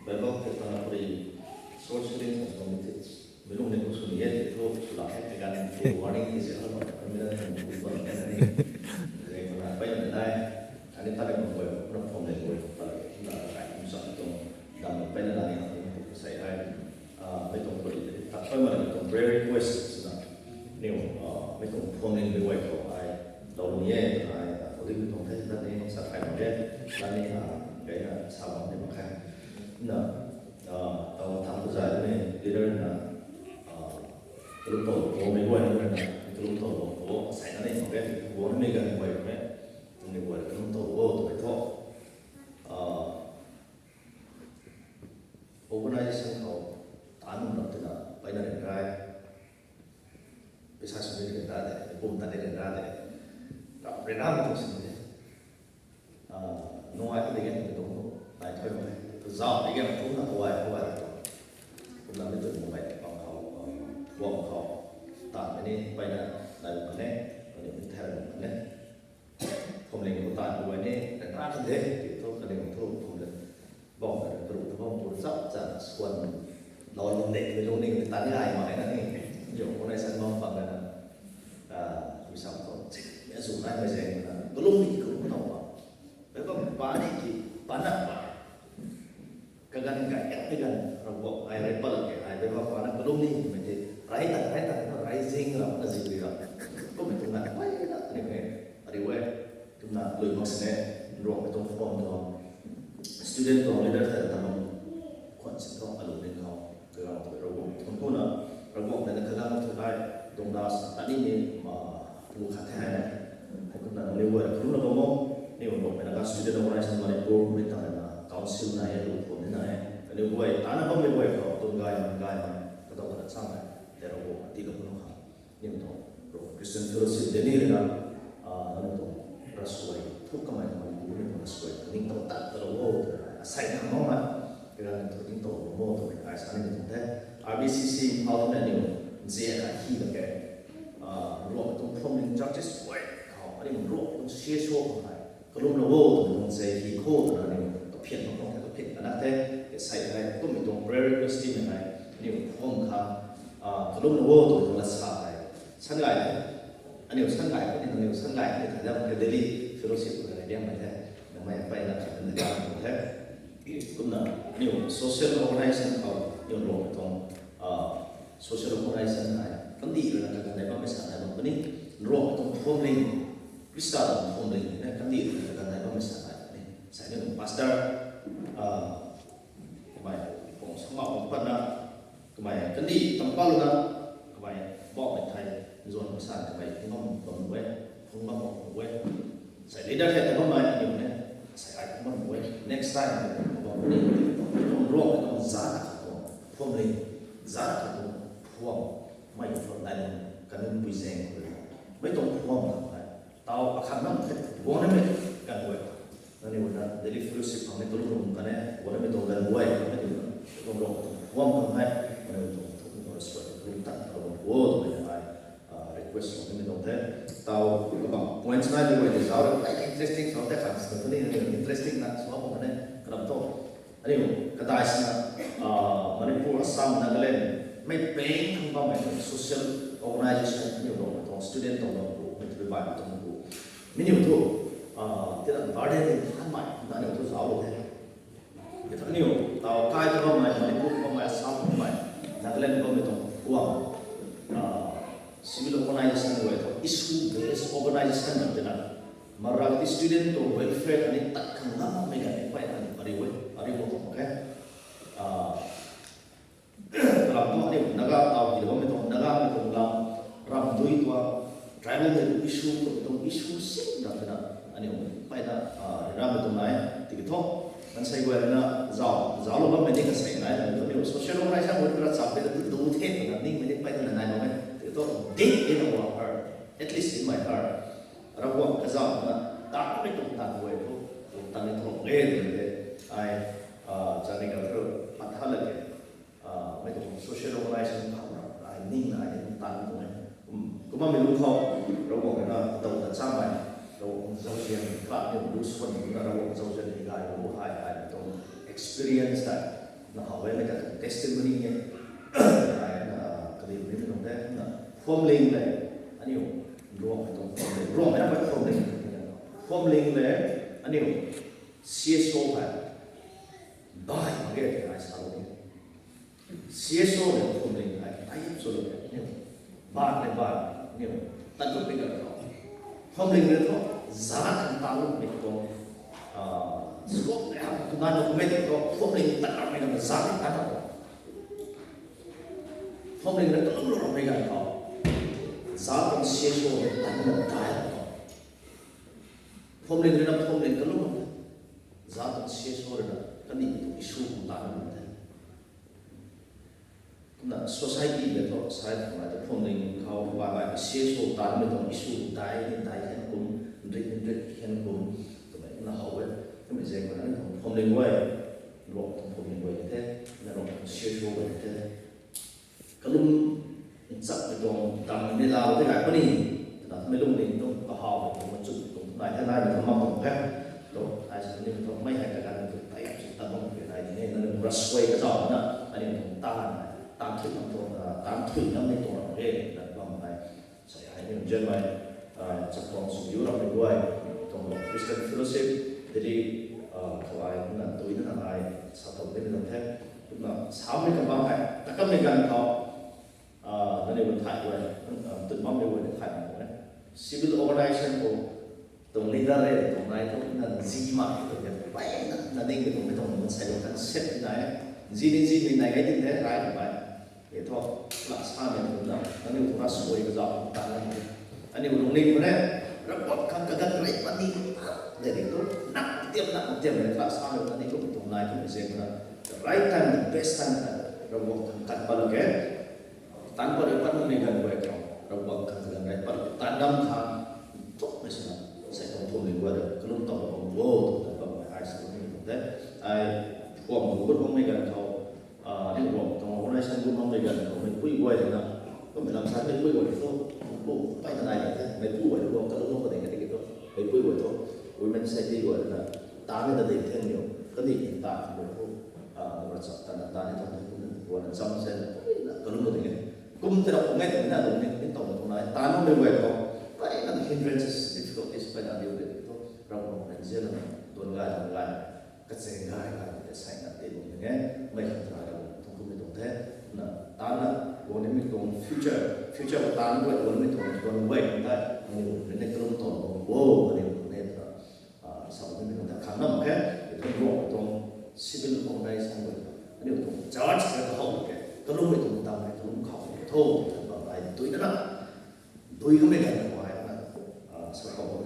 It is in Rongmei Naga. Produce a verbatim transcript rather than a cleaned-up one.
Bible ke tana puri social committee. Mei lung ne kum suni e, tho sula he, kaganv ke warning is a lot of criminal and people and any. Zai mana pai na nai. Ani tana kum bai, na phone le bai, pala na kai kum sa tum, dam pai na nai, sai hai. Ah, mei tuang puri, tak pai mana tuang prayer request na. Niu, ah, mei tuang phone le bai khou ai. Dau ni e, ai, ah, puri mei tuang the, na ni sa khai ma de, na ni, ah, kai na sa ma de ma khai. Na, ah, tau tham tu zai ni leader na, ah, kalum tau ko mei guay na, kalum tau ko, sai na ni ma de, ko ni mei gan guay me, ni guay kalum tau ko tu tho. Ah, organization khou, tan num lap tina, pai na rin rai. Pisa suni rin ra de, pum ta rin ra de. Rap rin ra tu sini de. Ah, nuai ta de gen tu, ai thoi mo. Zau de gen tu na huai, huai tu. Kumna mi tu mo bai, pang khou, pang khou. Tan ni, pai na, nai mo ne, ni mi thai mo ne. Phwamling khou tan khou ni, kan na kan de, ti thu kan ni thu phwamling. Bam kan karu thu bam pur chap chan swan. Lou lum de, lou ni tan ni ai ma na ni. Yo, ko nai san bam bam na. Ah, mi sam ko. Chik, ya zu nai mai zeng na. Kalum ni kalum na ba. Bai bam ba ni ki, ba na ba. Kaganv kai, kaganv, Ravguangc ai rai pal ke, ai bai bam pa na kalum ni, mei te, rai ta, rai ta, rai zing ra, na zing ri ra. Kum tu na, wai na, ni mei, ari wai, kum na, lui mak sini, Ravguangc tuang phone tuang, student tuang leader ta, ta bam, khwan si tuang, alu ni khou, kaganv tu Ravguangc, kum tu na, Ravguangc na kaganv tu ai, dong da sa, ta ni ni, ma, pu khat the hai na. Hai kum na, ni wai, kum na bam mo, ni wai bam, na ka student organization Manipur, mei ta na, council na e, lu phone na e. Kaniw guay, tana bammei guay khou, tuang gay na, gay na, kadau kana chang na, tei Ravguangc na tii lou pun kha. Aniu tuang, Ravguangc Christian Fellowship Delhi rui na, ah, aniu tuang, rasuai, thuk kamei kamei, aniu tuang rasuai, ning tau tat ta lou o, asei na mo na, kailan aniu tuang ning tau lou mo, twmei ai sa ni tuang the. R B C C, Imphal na aniu, zia ka hi na ke, ah, Ravguangc tuang phwamling churches guay khou, aniu Ravguangc tuang C S O khou hei, kalum lou o, twmei tuang zei hi khou, twna aniu, kaphian mak tuang the, kaphian kana the, kasei hei, kummei tuang prayer request team hei, aniu phwam kha, ah, kalum lou o, twmei tuang lat sa hei. San gay the, aniu san gay the, aniu san gay the, thai dam the Delhi fellowship khou rui diang mei the, namei pai na khat na diang the. Kumna, aniu social organization khou, aniu Ravguangc tuang, ah, social organization hei, kandih rui na kaganv nai bammei sa nai bam puni, Ravguangc tuang phwamling, Khrista tuang phwamling, na kandih rui na kaganv nai bammei sa nai bam puni. Sa ni pastor, ah, kamei, pong sama pong patna, kamei, kandih tam pa luna, kamei, bok mei thai, nzuan masa kamei, hung bam bam we, hung bam bam we. Sai leader the ta bam nai, aniu ne, sai ai hung bam we. Next time, hung bam we. Tuang Ravguangc tuang zat khat tuang, phwamling, zat khat tuang, phwam, mei phwam nai, kanunc pui zaeng khou, mei tuang phwam khat nai. Tau akhat nam the, guang na mei, kan guay. Nangniw na Delhi fellowship khang ni kalum lou kan e, guang na mei tuang gan guay, kan e, tuang Ravguangc tuang phwam kan e, nangniw tuang thuk ni tuang rasuai, kalum tan, kalum guang, twmei ai, ah, request lou ni tuang the. Tau, kabang points nai di guay di zauc rui, ai interesting sa the kan, sa tu ni, interesting na, sa bam kan e, kalam thu. Aniu, kadai sina, ah, Manipur, Assam, Nagaland, mei peng khang bammei social organization, aniu Ravguangc tuang student tuang bam khou, mei tu bai tuang khou. Miniu thu, ah, tina burden ni han mai, na aniu thu zauc lou the. Aniu, tau kai tu bammei, Manipur bammei, Assam bammei, Nagaland bammei tuang khou, ah, civil organization guay thu, issue based organization na tina. Marang ti student tuang welfare khatni tat khang lammei ganv ni pai khatni pari we, pari wo tuang khe. Ah, kalam thu aniu Naga tau hi lou bammei tuang, Naga mei tuang lam, ram dui tuang, tribal mei tuang issue, tuang issue sin ram tina, aniu pai na, ah, ram mei tuang nai, tiki thu, kan sei guay na, zauc, zauc lou bammei ni kan sei nai, aniu social organization guay na chap pe tu du the, na ning mei ni pai na nai bammei, tiki thu, deep in our heart, at least in my heart. Ravguangc kazauh na, ta mei tuang tan guay thu, tuang tan ni tuang e twmei tei, ai, ah, chani ka thu, pat tha la ke, ah, mei tuang social organization khou na, ai ning na, ai ning tan tuang e. Um, kumna mei lung khou, Ravguangc na, dau ta chamei, Ravguangc zauzian, kha ni lu swan, na Ravguangc zauzian ni gay, lu hai, hai, tuang experience ta, Na how e, na ka testimony e. Ai na kadi ni nung de na phwamling le, aniu Ruangmei tuang phwamling, Ruangmei na phwamling, phwamling le, aniu C S O hei bai mak ge tei ai salou ni. C S O le phwamling hei bai sw lou ni. Ban le ban, aniu tan tu pi ka tho. Phwamling le tho, za kan ta lu ni tho. Scope le ham tu na document tho, phwamling tan na mei na za tan na tho. Phwamling le kalum lou mei gan tho. Za tuang C S O le tan na dai tho. Phwamling le na phwamling kalum. Za tuang C S O le na kani tuang issue kum tan na mei the. Kumna society le tho, sai tho, ai tho phwamling khou ba lai C S O tan mei tuang issue dai ni dai khen kum, nrit ni nrit khen kum, twmei na how e. Twmei zaeng khou na ni tuang phwamling guay, Ruangmei tuang phwamling guay ni the, na Ruangmei tuang C S O guay ni the. Kalum nchakmei tuang dam ni lau de gay puni, twna mei lungning tuang kahaw tuang machut tuang nai the, nai ni mak tuang the. Lo, ai sa ni tuang mei hei kaganv tu tei si tat bam pi nai ni, na ni rasuai kazauh na, ani tuang tan, tan thui nam tuang, tan thui nam ni tuang ram e, na bam nai. Sa ai ni nzianmei, chaktuang sw diu rammei guay, tuang Christian Fellowship, Delhi khou ai na tui na ai sa tuang ni tuang the. Kumna samei kabang hei ta kanmei ganv khou, na ni thay guay, tun bammei guay ni thay mak e. Civil organization khou tuang leader e tuang nai thu na zi mak e tuang e, bai na na ding tuang mei tuang mansei tuang kan set nai e. Zi ni zi mei nai gai ding the rai mei. E tho, la samei tuang na, na ni tuang rasuai kazauh tan na ni. Aniu lungning khou ne, Ravguangc khang kaganv rey puni, de ni tu, na tiam na tiam mei la samei na ni tuang tuang nai tuang zaeng na, the right time, the best time na, Ravguangc khang kan pat lou ke. Tan pat rey pat mei ganv guay khou, Ravguangc khang kaganv rey pat tan dam khang, thukmei swna, sei tuang phwamling guay rui kalum tau bam bo, twna bam ai sa ni tuang the. Ai, phwam gut bammei ganv khou, ni Ruangmei tuang organization gut bammei ganv khou meipui guay rui na, kummei lam sa meipui guay thu, bu pai ta nai the, meipui guay thu kalum lou pa de ka tiki thu, meipui guay thu, women society guay rui na, ta ni ta de theng niu, kandih ni ta ni thu, na ra chap ta na ta ni tuang the, kumna guay na cham se na, na kalum lou de. Kum tei ra kum ngai tei na lung ni, ni tuang tuang nai, ta nuhmei guay thu, pai na hindrances, difficulties pai na diu de thu, Ravguangc rui nzian na, tuang gay, tuang gay, kacheng gay gay tei sai na tei lung ni e, mei khang tei ra tuang kummei tuang the, na, ta na, guang nimei tuang future, future khou ta na guay guang nimei tuang tuang guay tei, aniu rui ni kalum tau bam bo, aniu rui ni ta, sa nimei tuang ta khang na mak khe, tuang Ruangmei tuang civil organization guay, aniu tuang church tei kahaw ke, kalummei tuang dam hei kalum khou tho, ta bam ai tui na na, dui kamei ganv khou ai na, sa khou